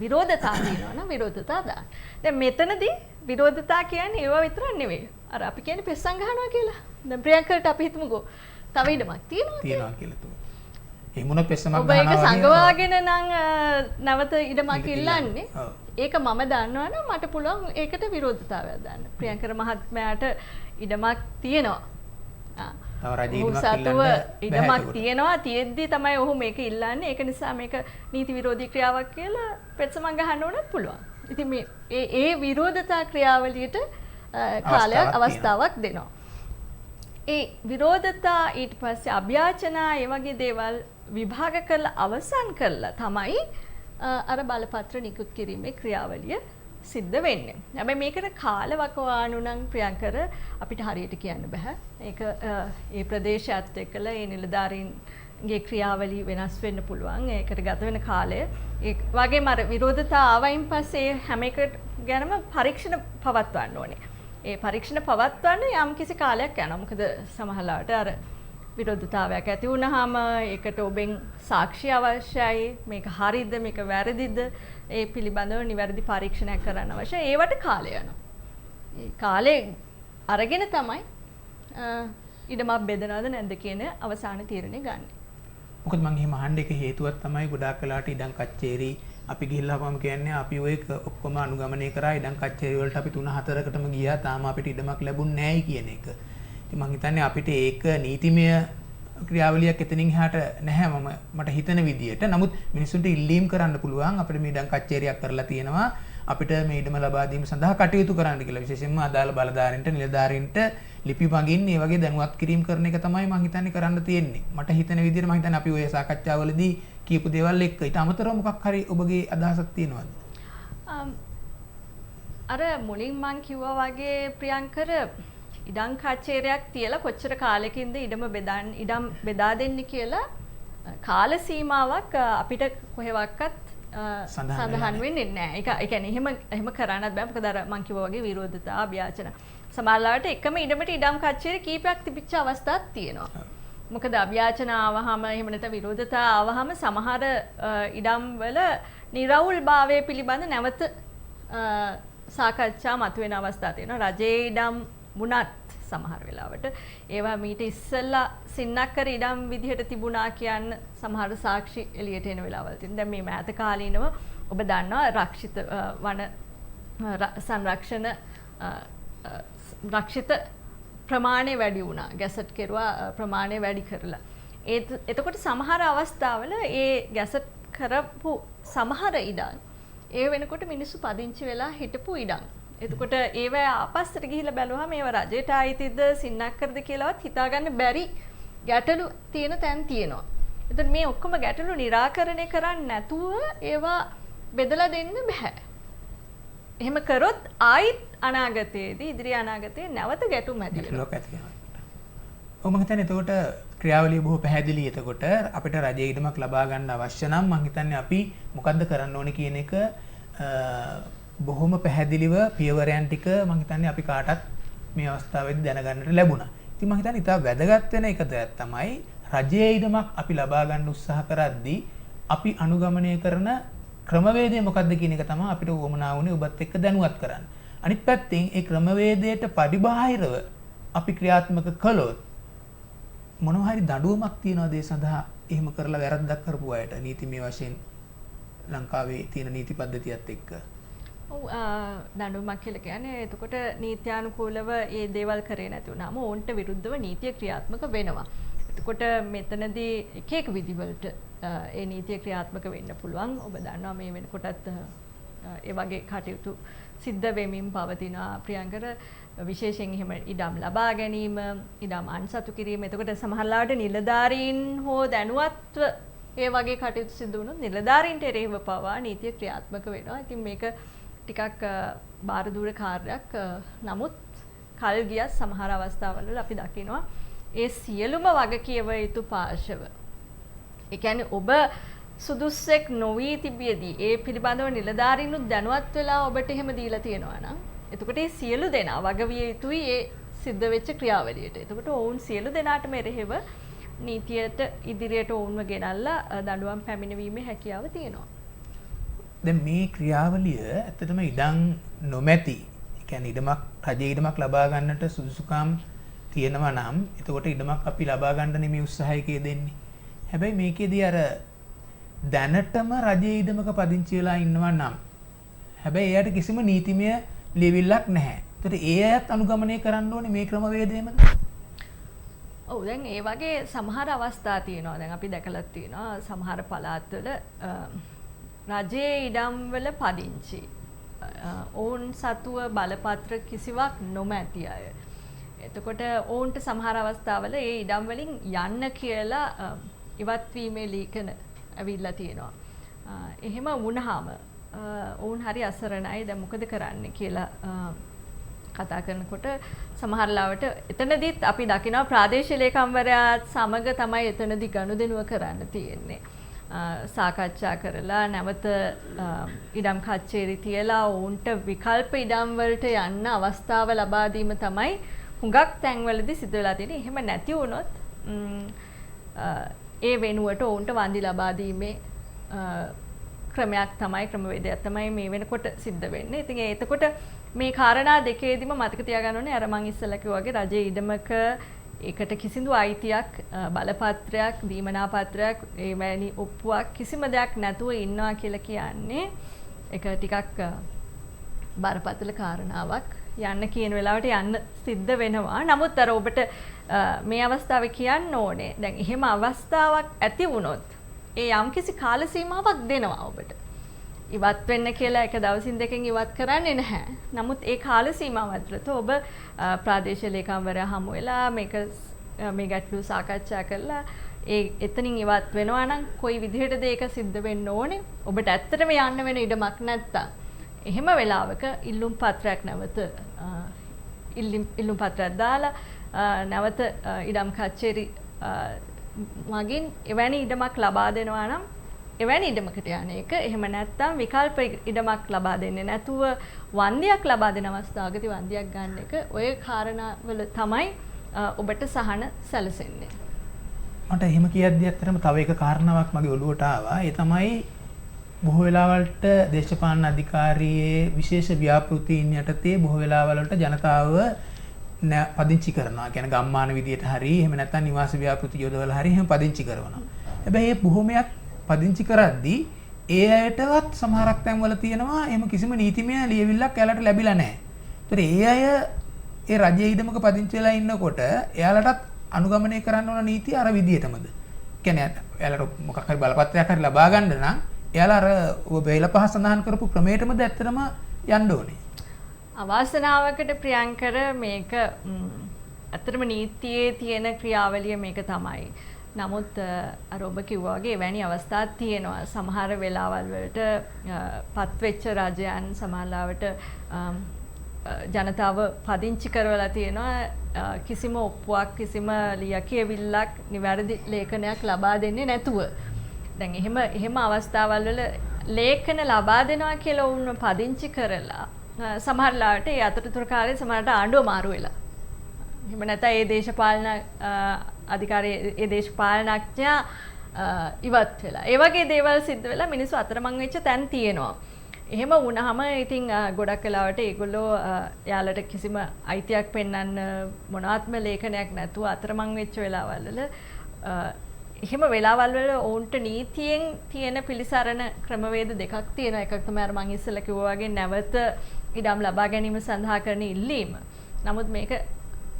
විරෝධතා තියෙනවා නම් විරෝධතා දාන්න. දැන් මෙතනදී විරෝධතා කියන්නේ ඒවා විතරක් නෙවෙයි. අර අපි කියන්නේ පෙස්සම් ගහනවා කියලා. දැන් ප්‍රියංකරට අපි හිතමුකෝ තව ඉඩමක් තියෙනවා
කියලා. එහෙම වුණොත් පෙස්සමක් ගහනවා.
ඔබ ඒක සංගවාගෙන නම් නැවත ඉඩමක් ඉල්ලන්නේ. ඒක මම දන්නවා නම් මට පුළුවන් ඒකට විරෝධතාවයක් දාන්න. ප්‍රියංකර මහත්මයාට ඉඩමක් තියෙනවා.
තව රජ ඉඩමක් ඉල්ලන්න
ඉඩමක් තියෙනවා, තියෙද්දි තමයි ඔහු මේක ඉල්ලන්නේ. ඒක නිසා මේක නීති විරෝධී ක්‍රියාවක් කියලා පෙත්සමක් ගහන්න ඕනත් පුළුවන්. ඉතින් මේ ඒ විරෝධතා ක්‍රියාවලියට කාලයක් අවස්ථාවක් දෙනවා. ඒ විරෝධතා ඊට පස්සේ අභ්‍යාචනා ඒ වගේ දේවල් විභාග කරලා අවසන් කරලා තමයි අර බලපත්‍ර නිකුත් කිරීමේ ක්‍රියාවලිය සිද්ධ වෙන්නේ. හැබැයි මේකට කාල වකවානු නම් ප්‍රියංකර අපිට හරියට කියන්න බෑ. ඒක ඒ ප්‍රදේශයත් එක්කලා ඒ නිලධාරීන්ගේ ක්‍රියාවලිය වෙනස් වෙන්න පුළුවන්. ඒකට ගත වෙන කාලය. ඒ වගේම අර විරෝධතා ආවයින් පස්සේ හැම එකට ගැනම පරීක්ෂණ පවත්වන්න ඕනේ. ඒ පරීක්ෂණ පවත්වන්න යම් කිසි කාලයක් යනවා. මොකද සමහරවිට අර විරෝධතාවයක් ඇති වුණාම ඒකට ඔබෙන් සාක්ෂි අවශ්‍යයි. මේක හරිද මේක වැරදිද ඒ පිළිබඳව නිවැරදි පරීක්ෂණයක් කරන්න අවශ්‍යයි. ඒවට කාලය යනවා. ඒ කාලේ අරගෙන තමයි ඉඩමක් බෙදනවද නැද්ද කියන අවසාන තීරණය ගන්න.
මොකද මං එහෙම අහන්න එක හේතුවක් තමයි ගොඩාක් වෙලාවට ඉඩම් කච්චේරි අපි ගිහිල්ලාපම කියන්නේ අපි ඔය ඔක්කොම අනුගමනය කරා ඉඩම් කච්චේරි වලට අපි 3-4කටම ගියා, තාම අපිට ඉඩමක් ලැබුණ නෑයි කියන එක. ඉතින් මං හිතන්නේ අපිට ඒක නීතිමය ක්‍රියාවලියක් එතනින් එහාට නැහැ මම මට හිතන විදියට. නමුත් මිනිස්සුන්ට ඉල්ලීම් කරන්න පුළුවන් අපිට මේ ඉඩම් කච්චේරියක් කරලා තියෙනවා, අපිට මේ ඉඩම ලබා දීම සඳහා කටයුතු කරන්න කියලා. විශේෂයෙන්ම අදාළ බලධාරීන්ට නිලධාරීන්ට ලිපි මගින් මේ වගේ දැනුවත් කිරීම කරන එක තමයි මං හිතන්නේ කරන්න තියෙන්නේ. මට හිතන විදියට මං හිතන්නේ අපි ඔය සාකච්ඡාවලදී කියපු දේවල් එක්ක ඊට අමතරව මොකක් හරි ඔබගේ අදහසක් තියෙනවද?
අර මුලින් මං කිව්වා වගේ ප්‍රියංකර, ඉඩම් කචේරයක් තියලා කොච්චර කාලෙකින්ද ඉඩම බෙදන්න ඉඩම් බෙදා දෙන්නේ කියලා කාල සීමාවක් අපිට කොහෙවත් සඳහන් වෙන්නේ නැහැ. ඒක ඒ කියන්නේ එහෙම කරන්නත් බෑ. මොකද අර මං කිව්වා වගේ විරෝධතා අභ්‍යාචන සමහරවිට එකම ඉඩමට ඉඩම් කචේරි කීපයක් තිබිච්ච අවස්ථාත් තියෙනවා. මොකද අභ්‍යාචන ආවහම එහෙම නැත්නම් විරෝධතා ආවහම සමහර ඉඩම් වල නිරවුල් භාවය පිළිබඳ නැවත සාකච්ඡා මතුවෙන අවස්ථා තියෙනවා. රජයේ ඉඩම් වුණත් සමහර වෙලාවට ඒවා මීට ඉස්සෙල්ලා සින්නක් කර ඉඩම් විදිහට තිබුණා කියන්න සමහර සාක්ෂි එළියට එන වෙලාවල් තියෙනවා. දැන් මේ මෑත කාලීනව ඔබ දන්නවා රක්ෂිත වන සංරක්ෂණ රක්ෂිත ප්‍රමාණය වැඩි වුණා. ගැසට් කෙරුවා ප්‍රමාණය වැඩි කරලා. එතකොට සමහර අවස්ථාවල ඒ ගැසට් කරපු සමහර ඉඩම් ඒ වෙනකොට මිනිස්සු පදිංචි වෙලා හිටපු ඉඩම්. එතකොට ඒවා ආපස්සට ගිහිල්ලා බැලුවහම ඒවා රජයට අයිතිද සින්නක්කරද කියලාවත් හිතාගන්න බැරි ගැටලු තියෙන තැන් තියෙනවා. එතකොට මේ ඔක්කොම ගැටලු නිරාකරණය කරන්න නැතුව ඒවා බෙදලා දෙන්න බෑ. එහෙම කරොත් ආයිත් අනාගතයේදී ඉදිරි අනාගතයේ නැවත ගැටුම් ඇති වෙනවා.
ඔව්, මම හිතන්නේ එතකොට ක්‍රියාවලිය බොහෝ පැහැදිලි. එතකොට අපිට රජයේ ඉඩමක් ලබා ගන්න අවශ්‍ය නම් මම හිතන්නේ අපි මොකද්ද කරන්න ඕනේ කියන එක බොහොම පැහැදිලිව පියවරයන් ටික මම හිතන්නේ අපි කාටත් මේ අවස්ථාවේදී දැනගන්නට ලැබුණා. ඉතින් මම හිතන්නේ ඉතා වැදගත් වෙන එක දෙයක් තමයි රජයේ ඉඩමක් අපි ලබා ගන්න උත්සාහ කරද්දී අපි අනුගමනය කරන ක්‍රමවේදය මොකද්ද කියන එක තමයි අපිට උවමනා වුණේ ඔබත් එක්ක දැනුවත් කරන්න. අනිත් පැත්තෙන් ඒ ක්‍රමවේදයට පරිබාහිරව අපි ක්‍රියාත්මක කළොත් මොනවා හරි දඬුවමක් තියනවාද ඒ සඳහා එහෙම කරලා වැරද්දක් කරපු අයට නීතිමය වශයෙන් ලංකාවේ තියෙන නීති පද්ධතියත් එක්ක?
ඔව්, දඬුවමක් කියලා කියන්නේ එතකොට නීත්‍යානුකූලව මේ දේවල් කරේ නැති වුණාම ඔවුන්ට විරුද්ධව නීතිය ක්‍රියාත්මක වෙනවා. එතකොට මෙතනදී එක එක විදිවලට ඒ නීතිය ක්‍රියාත්මක වෙන්න පුළුවන්. ඔබ දන්නවා මේ වෙනකොටත් ඒ වගේ කටයුතු සිද්ධ වෙමින් පවතිනවා ප්‍රියංකර. විශේෂයෙන් එහෙම ඉඩම් ලබා ගැනීම, ඉඩම් අන්සතු කිරීම. එතකොට සමහර ලාවට නිලධාරීන් හෝ දැනුවත්ව ඒ වගේ කටයුතු සිදු වුණොත් නිලධාරීන්ට එරෙහිව පවා නීතිය ක්‍රියාත්මක වෙනවා. ඉතින් මේක ටිකක් බාරදූර කාර්යයක්. නමුත් කල් ගියත් සමහර අවස්ථාවල අපි දකිනවා ඒ සියලුම වගකියව යුතු පාර්ශව, ඒ කියන්නේ ඔබ සුදුස්සෙක් නොවී තිබියදී ඒ පිළිබඳව නිලධාරීනුත් දැනුවත් වෙලා ඔබට එහෙම දීලා තියෙනවා නම් එතකොට ඒ සියලු දෙනා වගවිය යුතුයි ඒ සිද්ධ වෙච්ච ක්‍රියාවලියට. එතකොට ඔවුන් සියලු දෙනාටම එරෙහිව නීතියට ඉදිරියට ඔවුන්ව ගෙනල්ලා දඬුවම් පැමිණවීමේ හැකියාව තියෙනවා.
දැන් මේ ක්‍රියාවලිය ඇත්තටම ඉඩම් නොමැති, ඒ කියන්නේ ඉඩමක් රජයේ ඉඩමක් ලබා ගන්නට සුදුසුකම් තියෙනවා නම් එතකොට ඉඩමක් අපි ලබා ගන්න නෙමෙයි උත්සාහයකේ දෙන්නේ. හැබැයි මේකේදී අර දැනටම රජයේ ඉඩමක පදිංචි වෙලා ඉන්නවා නම් හැබැයි එයාට කිසිම නීතිමය ලියවිල්ලක් නැහැ. ඒතර ඒ අයත් අනුගමනය කරන්න ඕනේ මේ ක්‍රමවේදයමද?
ඔව්, දැන් ඒ වගේ සමහර අවස්ථා තියෙනවා. දැන් අපි දැකලා තියෙනවා සමහර පළාත්වල රජයේ ඉඩම් වල පදිංචි ඔවුන් සතුව බලපත්‍ර කිසිවක් නොමැති අය. එතකොට ඔවුන්ට සමහර අවස්ථාවල ඒ ඉඩම් වලින් යන්න කියලා ඉවත් වීමේ ලේඛන ඇවිල්ලා තියෙනවා. එහෙම වුණාම ඔවුන් හරි අසරණයි. දැන් මොකද කරන්නේ කියලා කතා කරනකොට සමහර ලාවට එතනදිත් අපි දකිනවා ප්‍රාදේශීය ලේකම්වරයාත් සමග තමයි එතනදි ගනුදෙනුව කරන්න තියෙන්නේ. සාකච්ඡා කරලා නැවත ඉඩම් කචේරි තියලා ඔවුන්ට විකල්ප ඉඩම් වලට යන්න අවස්ථාව ලබා දීම තමයි හුඟක් තැන්වලදී සිදු වෙලා තියෙන්නේ. එහෙම නැති වුණොත් ඒ වෙනුවට ඔවුන්ට වන්දි ලබා දීමේ ක්‍රමයක් තමයි, ක්‍රමවේදයක් තමයි මේ වෙනකොට සිද්ධ වෙන්නේ. ඉතින් එතකොට මේ කාරණා දෙකේදීම මතක තියාගන්න ඕනේ අර මං ඉස්සෙල්ලා කිව්වා වගේ රජයේ ඉඩමක ඒකට කිසිදු අයිතියක්, බලපත්‍රයක්, දීමනා පත්‍රයක්, ඒ වැනි ඔප්පුවක් කිසිම දෙයක් නැතුව ඉන්නවා කියලා කියන්නේ ඒක ටිකක් බරපතල කාරණාවක්. යන්න කියන වෙලාවට යන්න සිද්ධ වෙනවා. නමුත් අර ඔබට මේ අවස්ථාවේ කියන්න ඕනේ දැන් එහෙම අවස්ථාවක් ඇති වුණොත් ඒ යම්කිසි කාල සීමාවක් දෙනවා ඔබට. ඉවත් වෙන්න කියලා එක දවසින් දෙකෙන් ඉවත් කරන්නේ නැහැ. නමුත් ඒ කාල සීමාව ඇතුළත ඔබ ප්‍රාදේශීය ලේකම්වරයා හමු වෙලා මේක මේ ගැටලුව සාකච්ඡා කරලා ඒ එතනින් ඉවත් වෙනවා නම් කොයි විදිහටද ඒක සිද්ධ වෙන්න ඕනේ? ඔබට ඇත්තටම යන්න වෙන ඉඩමක් නැත්තම් එහෙම වෙලාවක ඉල්ලුම් පත්‍රයක් නැවත ඉල්ලුම් පත්‍රයක් දාලා නැවත ඉඩම් කචේරි මගින් එවැනි ඉඩමක් ලබා දෙනවා නම් එවැනි ඉඩමකට යන එක, එහෙම නැත්නම් විකල්ප ඉඩමක් ලබා දෙන්නේ නැතුව වන්දියක් ලබා දෙන අවස්ථාවකදී වන්දියක් ගන්න එක, ඔය කාරණාවල තමයි ඔබට සහන සැලසෙන්නේ.
මට එහෙම කියද්දී ඇත්තටම තව එක කාරණාවක් මගේ ඔළුවට ආවා. ඒ තමයි බොහෝ වෙලාවලට දේශපාලන අධිකාරියේ විශේෂ ව්‍යාපෘතීන් යටතේ බොහෝ වෙලාවලට ජනතාව පදිංචි කරනවා. කියන්නේ ගම්මාන විදියට හරි, එහෙම නැත්නම් නිවාස ව්‍යාපෘති යොදවලා හරි එහෙම පදිංචි කරනවා. හැබැයි මේ බොහොමයක් පදිංචි කරද්දී ඒ අයටවත් සමහරක් තැන්වල තියෙනවා එහෙම කිසිම නීතිමය ලියවිල්ලක් එයාලට ලැබිලා නැහැ. ඒතර ඒ අය ඒ රජයේ ඉඩමක පදිංචි වෙලා ඉන්නකොට එයාලටත් අනුගමනය කරන්න ඕන නීතිය අර විදියටමද? කියන්නේ එයාලට මොකක් හරි බලපත්‍රයක් හරි ලබා ගන්න නම් එයාලා අර ඔබ වේල පහ සඳහන් කරපු ක්‍රමයටමද ඇත්තටම යන්න ඕනේ?
අවාසනාවකට ප්‍රියංකර මේක ඇත්තටම නීතියේ තියෙන ක්‍රියාවලිය මේක තමයි. නමුත් අර ඔබ කිව්වා වගේ එවැනි අවස්ථා තියෙනවා. සමහර වෙලාවල් වලට පත්වෙච්ච රජයන් සමහරවට ජනතාව පදිංචි කරවලා තියෙනවා කිසිම ඔප්පුවක්, කිසිම ලියකියවිල්ලක්, නිවැරදි ලේඛනයක් ලබා දෙන්නේ නැතුව. දැන් එහෙම අවස්ථාවල් වල ලේඛන ලබා දෙනවා කියලා ඔවුන්ව පදිංචි කරලා සමහර ලාවට ඒ අතරතුර කාලේ සමහරට ආණ්ඩුව මාරු වෙලා. එහෙම නැත්නම් ඒ දේශපාලන අධිකාරිය, ඒ දේශපාලනඥයා ඉවත් වෙලා. ඒ වගේ දේවල් සිද්ධ වෙලා මිනිස්සු අතරමං වෙච්ච තැන් තියෙනවා. එහෙම වුණාම ඉතින් ගොඩක් වෙලාවට ඒගොල්ලෝ එයාලට කිසිම අයිතියක් පෙන්වන්න මොනවාත්ම ලේඛනයක් නැතුව අතරමං වෙච්ච වෙලාවල් වල, එහෙම වෙලාවල් වල ඔවුන්ට නීතියෙන් තියෙන පිළිසරණ ක්‍රමවේද දෙකක් තියෙනවා. එකක් තමයි අර මං ඉස්සෙල්ලා කිව්වා වගේ නැවත ඉඩම් ලබා ගැනීම සඳහා කරන ඉල්ලීම. නමුත් මේක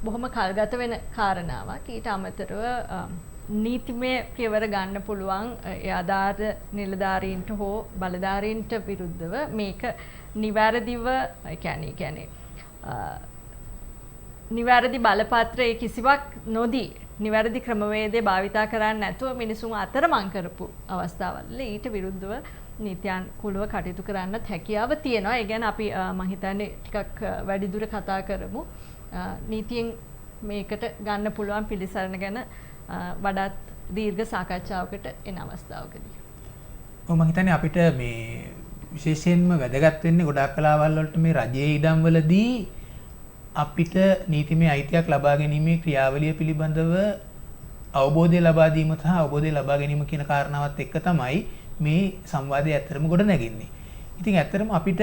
බොහොම කල්ගත වෙන කාරණාවක්. ඊට අමතරව නීතිමය පියවර ගන්න පුළුවන් ඒ අදාළ නිලධාරීන්ට හෝ බලධාරීන්ට විරුද්ධව මේක නිවැරදිව, ඒ කියන්නේ නිවැරදි බලපත්‍ර ඒ කිසිවක් නොදී නිවැරදි ක්‍රමවේදය භාවිතා කරන්නේ නැතුව මිනිසුන් අතරමං කරපු අවස්ථාවල් ඊට විරුද්ධව නීත්‍යානුකූලව කටයුතු කරන්නත් හැකියාව තියෙනවා. ඒ ගැන අපි මං හිතන්නේ ටිකක් වැඩිදුර කතා කරමු. නීතියෙන් මේකට ගන්න පුළුවන් පිළිසරණ ගැන වඩාත් දීර්ඝ සාකච්ඡාවකට එන අවස්ථාවකදී.
ඔව්, මං හිතන්නේ අපිට මේ විශේෂයෙන්ම වැදගත් වෙන්නේ ගොඩාක් කලාවල් වලට මේ රජයේ ඉඩම් වලදී අපිට නීතිමය අයිතියක් ලබා ගැනීමේ ක්‍රියාවලිය පිළිබඳව අවබෝධය ලබා දීම සහ අවබෝධය ලබා ගැනීම කියන කාරණාවත් එක්ක තමයි මේ සංවාදය ඇත්තටම ගොඩ නැගෙන්නේ. ඉතින් ඇත්තටම අපිට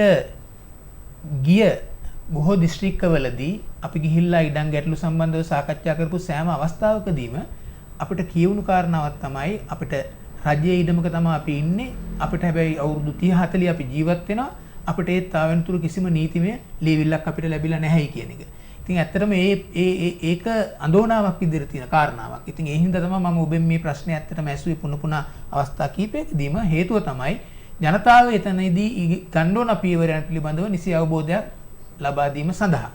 ගිය බොහෝ දිස්ත්‍රික්කවලදී අපි ගිහිල්ලා ඉඩම් ගැටලු සම්බන්ධව සාකච්ඡා කරපු සෑම අවස්ථාවකදීම අපිට කියවුණු කාරණාවක් තමයි අපිට රජයේ ඉඩමක තමයි අපි ඉන්නේ. අපිට හැබැයි අවුරුදු 30 40 අපි ජීවත් වෙනවා. අපිට ඒත් තාවෙනතුරු කිසිම නීතිමය ලියවිල්ලක් අපිට ලැබිලා නැහැයි කියන එක. ඉතින් ඇත්තටම ඒ ඒ ඒක අඳෝනාවක් විදිහට තියෙන කාරණාවක්. ඉතින් ඒ හින්දා තමයි මම ඔබෙන් මේ ප්‍රශ්නේ ඇත්තටම ඇසුවේ පුන පුන අවස්ථා කීපයකදීම. හේතුව තමයි ජනතාව එතනදී ගන්න ඕන පියවරයන් පිළිබඳව නිසි අවබෝධයක් ලබා දීම සඳහා.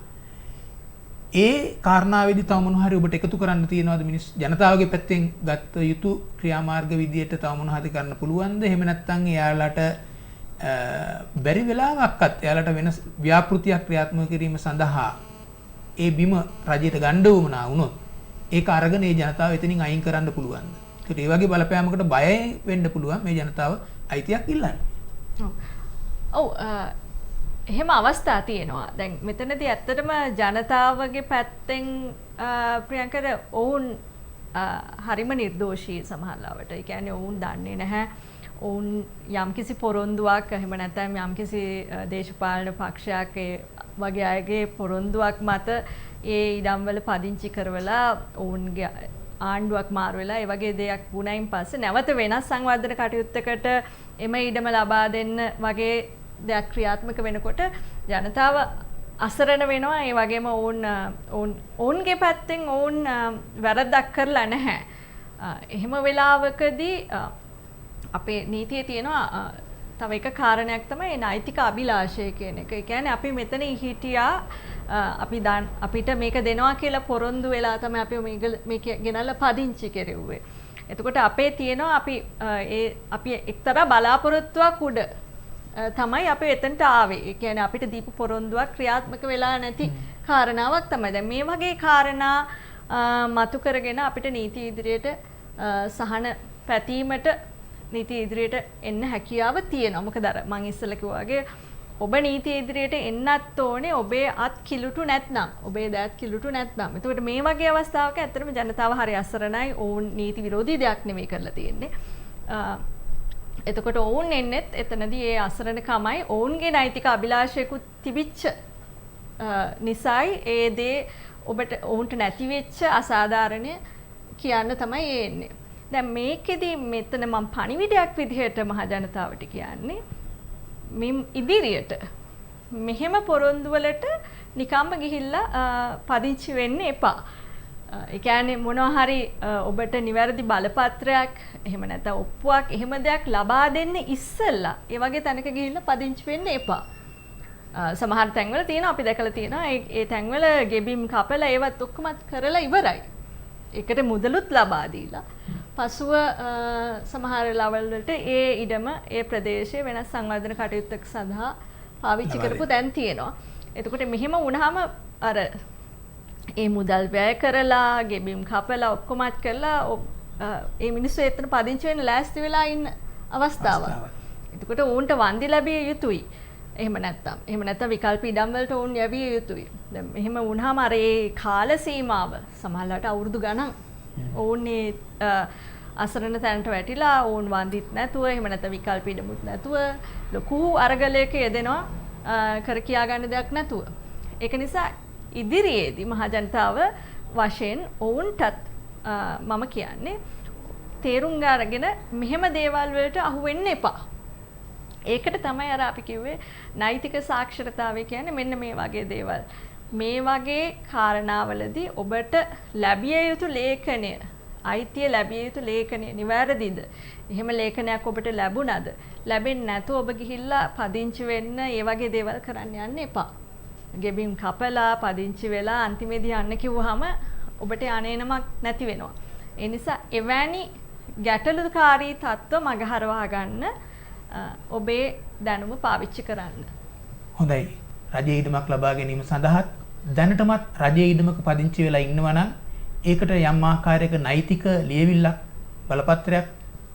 ඒ කාරණාවේදී තව මොන හරි ඔබට එකතු කරන්න තියෙනවද? මිනිස් ජනතාවගේ පැත්තෙන් ගත යුතු ක්‍රියාමාර්ග විදියට තව මොන හරි කරන්න පුළුවන්ද? එහෙම නැත්නම් එයාලට බැරි වෙලාවක්වත් එයාලට වෙන ව්‍යාපෘතියක් ක්‍රියාත්මක කිරීම සඳහා ඒ බිම රජයට ගන්න උවමනා වුණොත් ඒක අරගෙන ඒ ජනතාව එතනින් අයින් කරන්න පුළුවන්ද? ඒකට ඒ වගේ බලපෑමකට බය වෙන්න පුළුවන් මේ ජනතාව අයිතියක් ඉල්ලන්නේ.
ඔව්, එහෙම අවස්ථා තියෙනවා. දැන් මෙතනදී ඇත්තටම ජනතාවගේ පැත්තෙන් ප්‍රියංකර ඔවුන් හරිම නිර්දෝෂී සමහර ලාවට. ඒ කියන්නේ ඔවුන් දන්නේ නැහැ. ඔවුන් යම්කිසි පොරොන්දුවක් එහෙම නැත්නම් යම්කිසි දේශපාලන පක්ෂයක් ඒ වගේ අයගේ පොරොන්දුවක් මත ඒ ඉඩම්වල පදිංචි කරවලා ඔවුන්ගේ ආණ්ඩුවක් මාරු වෙලා ඒ වගේ දෙයක් වුණයින් පස්සේ නැවත වෙනස් සංවර්ධන කටයුත්තකට එම ඉඩම ලබා දෙන්න වගේ දෙයක් ක්‍රියාත්මක වෙනකොට ජනතාව අසරණ වෙනවා. ඒ වගේම ඔවුන් ඔවුන්ගේ පැත්තෙන් ඔවුන් වැරද්දක් කරලා නැහැ. එහෙම වෙලාවකදී අපේ නීතියේ තියෙනවා තව එක කාරණයක් තමයි නෛතික අභිලාෂය කියන එක. ඒ කියන්නේ අපි මෙතන හිටියා, අපි අපිට මේක දෙනවා කියලා පොරොන්දු වෙලා තමයි අපි මේක ගෙනල්ලා පදිංචි කෙරෙව්වේ. එතකොට අපේ තියෙනවා අපි ඒ අපි එක්තරා බලාපොරොත්තුවක් උඩ තමයි අපි එතනට ආවේ. ඒ කියන්නේ අපිට දීපු පොරොන්දුවක් ක්‍රියාත්මක වෙලා නැති කාරණාවක් තමයි. දැන් මේ වගේ කාරණා මතු කරගෙන අපිට නීති ඉදිරියට සහන පැතීමට නීති ඉදිරියට එන්න හැකියාව තියෙනවා. මොකද අර මං ඉස්සෙල්ලා කිව්වා වගේ ඔබ නීති ඉදිරියට එන්නත් ඕනේ ඔබේ අත් කිලුටු නැත්නම්, ඔබේ දෑත් කිලුටු නැත්නම්. එතකොට මේ වගේ අවස්ථාවක ඇත්තටම ජනතාව හරි අසරණයි. ඔවුන් නීති විරෝධී දෙයක් නෙමෙයි කරලා තියෙන්නේ. එතකොට ඔවුන් එන්නෙත් එතනදී ඒ අසරණකමයි ඔවුන්ගේ නෛතික අභිලාෂයකුත් තිබිච්ච නිසායි ඒ දේ ඔබට ඔවුන්ට නැති වෙච්ච අසාධාරණය කියන්න තමයි ඒ එන්නේ. දැන් මේකෙදි මෙතන මම පණිවිඩයක් විදිහට මහ ජනතාවට කියන්නේ මේ ඉදිරියට මෙහෙම පොරොන්දු වලට නිකම්ම ගිහිල්ලා පදිංචි වෙන්න එපා. ඒ කියන්නේ මොනවා හරි ඔබට නිවැරදි බලපත්‍රයක් එහෙම නැත්නම් ඔප්පුවක් එහෙම දෙයක් ලබා දෙන්න ඉස්සෙල්ලා ඒ වගේ තැනක ගිහිල්ලා පදිංචි වෙන්න එපා. සමහර තැන්වල තියෙනවා, අපි දැකලා තියෙනවා ඒ තැන්වල ගෙබිම් කපලා ඒවත් ඔක්කොම කරලා ඉවරයි. ඒකට මුදලුත් ලබා දීලා පසුව සමහර වෙලාවල් වලට ඒ ඉඩම ඒ ප්‍රදේශයේ වෙනස් සංවර්ධන කටයුත්තක් සඳහා පාවිච්චි කරපු තැන් තියෙනවා. එතකොට මෙහෙම වුණාම අර ඒ මුදල් වැය කරලා ගෙබිම් කපලා ඔක්කොමත් කරලා ඒ මිනිස්සු එතන පදිංචි වෙන්න ලෑස්ති වෙලා ඉන්න අවස්ථාවක්. එතකොට ඔවුන්ට වන්දි ලැබිය යුතුයි. එහෙම නැත්තම් විකල්ප ඉඩම් වලට ඔවුන් යැවිය යුතුයි. දැන් මෙහෙම වුණාම අර ඒ කාල සීමාව සමහරවිට අවුරුදු ගණන් ඔවුන් ඒ අසරණ තැනට වැටිලා ඔවුන් වන්දිත් නැතුව එහෙම නැත්නම් විකල්ප ඉඩමුත් නැතුව ලොකු අරගලයක යෙදෙනවා කර කියා ගන්න දෙයක් නැතුව. ඒක නිසා ඉදිරියේදී මහ ජනතාව වශයෙන් ඔවුන්ටත් මම කියන්නේ තේරුම් අරගෙන මෙහෙම දේවල් වලට අහු වෙන්න එපා. ඒකට තමයි අර අපි කිව්වේ නෛතික සාක්ෂරතාවය කියන්නේ මෙන්න මේ වගේ දේවල්. මේ වගේ කාරණාවලදී ඔබට ලැබිය යුතු ලේඛනය, අයිතිය ලැබිය යුතු ලේඛනය නිවැරදිද? එහෙම ලේඛනයක් ඔබට ලැබුණාද? ලැබෙන්නේ නැතුව ඔබ ගිහිල්ලා පදිංචි වෙන්න ඒ වගේ දේවල් කරන්න යන්න එපා. ගෙබිම් කපලා පදිංචි වෙලා අන්තිමේදී යන්න කිව්වහම ඔබට යන්නේනමක් නැති වෙනවා. ඒ නිසා එවැනි ගැටලුකාරී තත්ත්ව මගහරවා ගන්න ඔබේ දැනුම පාවිච්චි කරන්න.
හොඳයි. රජයේ ඉඩමක් ලබා ගැනීම සඳහාත් දැනටමත් රජයේ ඉඩමක පදිංචි වෙලා ඉන්නවා නම් ඒකට යම් ආකාරයක නෛතික ලියවිල්ලක් බලපත්‍රයක්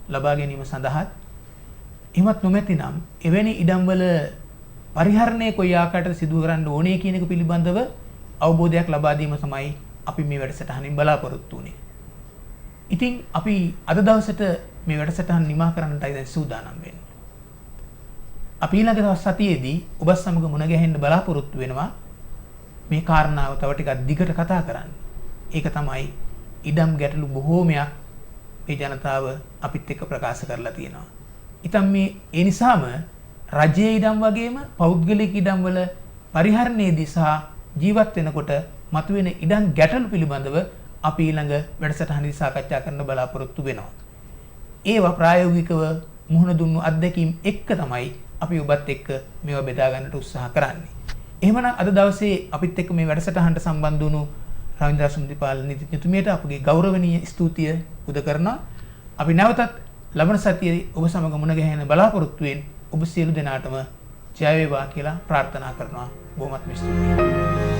ලබා ගැනීම සඳහාත් එහෙමත් නොමැතිනම් එවැනි ඉඩම්වල පරිහරණය කොයි ආකාරයකට සිදු කරන්න ඕනේ කියන එක පිළිබඳව අවබෝධයක් ලබා දීම තමයි අපි මේ වැඩසටහනින් බලාපොරොත්තු වෙන්නේ. ඉතින් අපි අද දවසට මේ වැඩසටහන නිමා කරන්නටයි දැන් සූදානම් වෙන්නේ. අපි ඊළඟ දවස් සතියේදී ඔබ සමග මුණ ගැහෙන්න බලාපොරොත්තු වෙනවා මේ කාරණාව තව ටිකක් දිගට කතා කරන්න. ඒක තමයි ඉඩම් ගැටලු බොහෝමයක් මේ ජනතාව අපිත් එක්ක ප්‍රකාශ කරලා තියෙනවා. ඉතින් මේ ඒ නිසාම රජයේ ඉඩම් වගේම පෞද්ගලික ඉඩම් වල පරිහරණයේදී සහ ජීවත් වෙනකොට මතුවෙන ඉඩම් ගැටලු පිළිබඳව අපි ඊළඟ වැඩසටහනේදී සාකච්ඡා කරන්න බලාපොරොත්තු වෙනවා. ඒවා ප්‍රායෝගිකව මුහුණ දුන්නු අත්දැකීම් එක්ක තමයි අපි ඔබත් එක්ක මේවා බෙදා ගන්නට උත්සාහ කරන්නේ. එහෙමනම් අද දවසේ අපිත් එක්ක මේ වැඩසටහනට සම්බන්ධ වුණු රවීන්ද්‍ර සුන්දිපාල නීතිඥතුමියට අපගේ ගෞරවනීය ස්තුතිය පුද කරනවා. අපි නැවතත් ලබන සතියේ ඔබ සමග මුණ ගැහෙන බලාපොරොත්තු වෙන ඔබ සියලු දෙනාටම ජය වේවා කියලා ප්‍රාර්ථනා කරනවා. බොහොමත්ම ස්තුතියි.